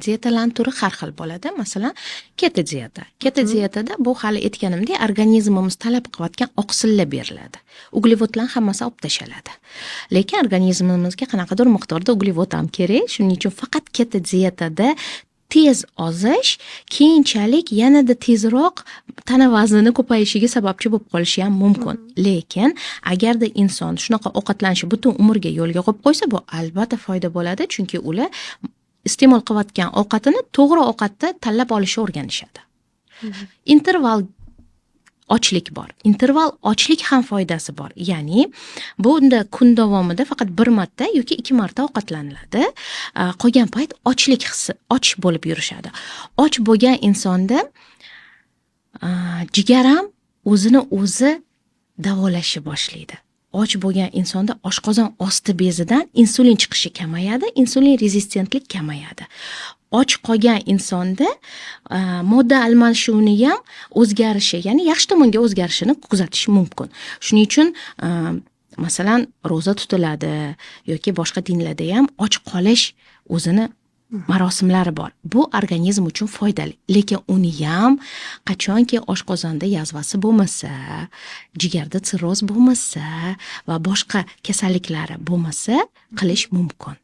Dietalarni turi har xil bo'ladi. Masalan, keto dieta. Keto dietada bu, hali aytganimdek, organizmimiz talab qilayotgan oqsillar beriladi. Uglevodlar hammasi olib tashaladi. Lekin organizmimizga qanaqadir miqdorda uglevod ham kerak. Shuning uchun faqat keto dietada tez ozish keyinchalik yanada tezroq tana vaznini ko'payishiga sababchi bo'lib qolishi ham mumkin. Lekin agarda inson shunaqa ovqatlanishni butun umrga yo'lga qo'yib qo'ysa, bu albatta foyda bo'ladi, chunki ular iste'mol qilayotgan ovqatini to'g'ri ovqatda tanlab olishni o'rganishadi. Interval ochlik bor. Interval ochlik ham foydasi bor. Ya'ni bunda kun davomida faqat bir marta yoki ikki marta ovqatlaniladi. Qolgan payt ochlik hissi, och bo'lib yurishadi. Och bo'lgan insonda jigar ham o'zini o'zi davolashni boshlaydi. Och bo'lgan insonda oshqozon osti bezidan insulin chiqishi kamayadi, insulin rezistentlik kamayadi. Och qolgan insonda modda almashuvini ham o'zgarishi, ya'ni yaxshi tomonga o'zgarishini kuzatish mumkin. Shuning uchun, masalan, ro'za tutiladi yoki boshqa dinlarda ham och qolish o'zini marosimlari bor. Bu organizm uchun foydali, lekin uni ham qachonki oshqozonda yazvasi bo'lmasa, jigarda sirroz bo'lmasa va boshqa kasalliklari bo'lmasa, qilish mumkin.